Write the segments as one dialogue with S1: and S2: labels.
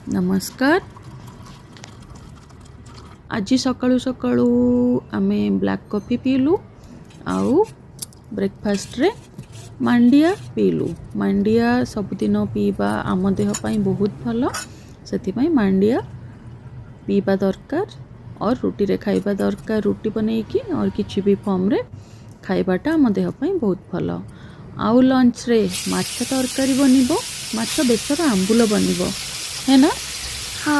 S1: ନମସ୍କାର। ଆଜି ସକାଳୁ ସକାଳୁ ଆମେ ବ୍ଲାକ୍ କଫି ପିଇଲୁ ଆଉ ବ୍ରେକଫାଷ୍ଟରେ ମାଣ୍ଡିଆ ପିଇଲୁ। ମାଣ୍ଡିଆ ସବୁଦିନ ପିଇବା ଆମ ଦେହ ପାଇଁ ବହୁତ ଭଲ, ସେଥିପାଇଁ ମାଣ୍ଡିଆ ପିଇବା ଦରକାର और ରୁଟିରେ ଖାଇବା ଦରକାର। ରୁଟି ବନେଇକି और କିଛି ବି ଫର୍ମରେ ଖାଇବାଟା ଆମ ଦେହ ପାଇଁ ବହୁତ ଭଲ। ଆଉ ଲଞ୍ଚରେ ମାଛ ତରକାରୀ ବନିବ, ମାଛ ବେସର ଆମ୍ବୁଲ ବନିବ, ହେ ନା?
S2: ହଁ,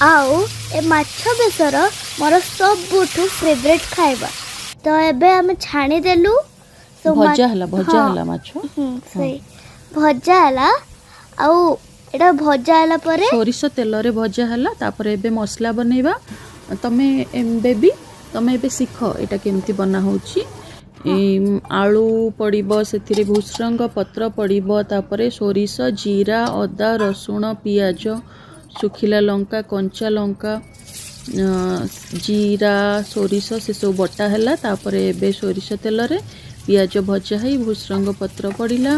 S2: ଆଉ ଏ ମାଛ ବେସର ମୋର ସବୁଠୁ ଫେଭରେଟ୍ ଖାଇବା। ତ ଏବେ ଆମେ ଛାଣିଦେଲୁ।
S1: ଭଜା ହେଲା, ଭଜା ହେଲା ମାଛ।
S2: ସେଇ ଭଜା ହେଲା। ଆଉ ଏଇଟା ଭଜା ହେଲା ପରେ
S1: ସୋରିଷ ତେଲରେ ଭଜା ହେଲା। ତାପରେ ଏବେ ମସଲା ବନେଇବା। ତମେ ବେବି, ତମେ ଏବେ ଶିଖ ଏଇଟା କେମିତି ବନା ହେଉଛି। ଆଳୁ ପଡ଼ିବ ସେଥିରେ, ଭୃସଙ୍ଗ ପତ୍ର ପଡ଼ିବ, ତାପରେ ସୋରିଷ, ଜିରା, ଅଦା, ରସୁଣ, ପିଆଜ, ଶୁଖିଲା ଲଙ୍କା, କଞ୍ଚା ଲଙ୍କା, ଜିରା, ସୋରିଷ ସେସବୁ ବଟା ହେଲା। ତାପରେ ଏବେ ସୋରିଷ ତେଲରେ ପିଆଜ ଭଜା ହେଇ ଭୃସଙ୍ଗ ପତ୍ର ପଡ଼ିଲା।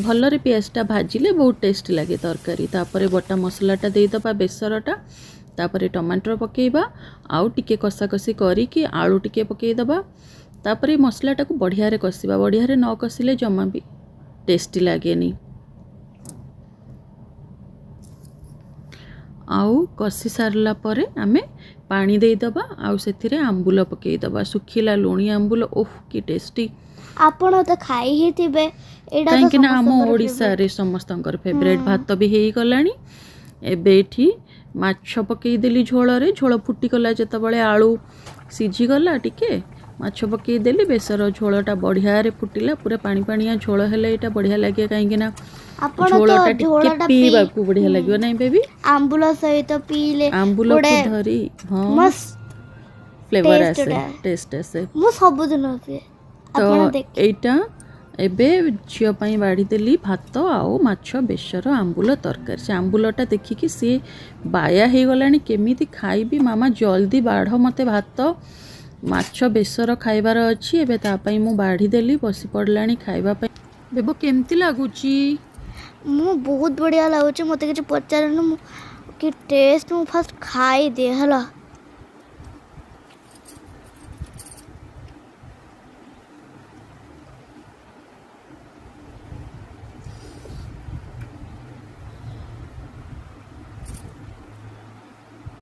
S1: ଭଲରେ ପିଆଜଟା ଭାଜିଲେ ବହୁତ ଟେଷ୍ଟ ଲାଗେ ତରକାରୀ। ତାପରେ ବଟା ମସଲାଟା ଦେଇଦେବା, ବେସରଟା। ତାପରେ ଟମାଟର ପକାଇବା ଆଉ ଟିକେ କଷାକଷି କରିକି ଆଳୁ ଟିକେ ପକାଇଦେବା। ତାପରେ ମସଲାଟାକୁ ବଢ଼ିଆରେ କଷିବା। ବଢ଼ିଆରେ ନ କଷିଲେ ଜମା ବି ଟେଷ୍ଟି ଲାଗେନି। ଆଉ କଷି ସାରିଲା ପରେ ଆମେ ପାଣି ଦେଇଦେବା ଆଉ ସେଥିରେ ଆମ୍ବୁଲ ପକାଇଦେବା, ଶୁଖିଲା ଲୁଣି ଆମ୍ବୁଲ। ଓହ, କି ଟେଷ୍ଟି!
S2: ଆପଣ ତ ଖାଇ ହିଁ ଥିବେ ଏଇଟା।
S1: କାହିଁକି ନା ଆମ ଓଡ଼ିଶାରେ ସମସ୍ତଙ୍କର ଫେଭରେଟ୍। ଭାତ ବି ହେଇଗଲାଣି। ଏବେ ଏଠି ମାଛ ପକାଇଦେଲି ଝୋଳରେ। ଝୋଳ ଫୁଟିଗଲା ଯେତେବେଳେ, ଆଳୁ ସିଝିଗଲା ଟିକେ, ମାଛ ପକାଇଦେଲି। ବେସର ଝୋଳଟା ବଢ଼ିଆରେ ଫୁଟିଲା। ପୁରା ପାଣି ପାଣିଆ ଝୋଳ ହେଲେ ଏଇଟା ବଢ଼ିଆ ଲାଗେ, କାହିଁକି ନା ଝୋଳଟା ଟିକେ ପିଇବାକୁ ବଢ଼ିଆ ଲାଗିବ। ନାଇଁ ବେବି?
S2: ଆମ୍ବୁଲ ସହିତ ପିଇଲେ
S1: ଆମ୍ବୁଲକୁ ଧରି, ହଁ, ଫ୍ଲେଭର ଆସେ, ଟେଷ୍ଟ ଆସେ।
S2: ମୁଁ ସବୁଦିନ ପିଏ।
S1: ତ ଏଇଟା ଏବେ ଝିଅ ପାଇଁ ବାଢ଼ିଦେଲି ଭାତ ଆଉ ମାଛ ବେସର ଆମ୍ବୁଲ ତରକାରୀ। ସେ ଆମ୍ବୁଲଟା ଦେଖିକି ସିଏ ବାୟା ହେଇଗଲାଣି, କେମିତି ଖାଇବି ମାମା, ଜଲ୍ଦି ବାଢ଼ ମୋତେ ଭାତ, ମାଛ ବେସର ଖାଇବାର ଅଛି। ଏବେ ତା ପାଇଁ ମୁଁ ବାଢ଼ିଦେଲି, ବସି ପଡ଼ିଲାଣି ଖାଇବା ପାଇଁ। ବେବ, କେମିତି ଲାଗୁଛି?
S2: ମୁଁ ବହୁତ ବଢ଼ିଆ ଲାଗୁଛି। ମୋତେ କିଛି ପଚାରୁନି ମୁଁ କି ଟେଷ୍ଟ, ମୁଁ ଫାଷ୍ଟ ଖାଇଦିଏ ହେଲା।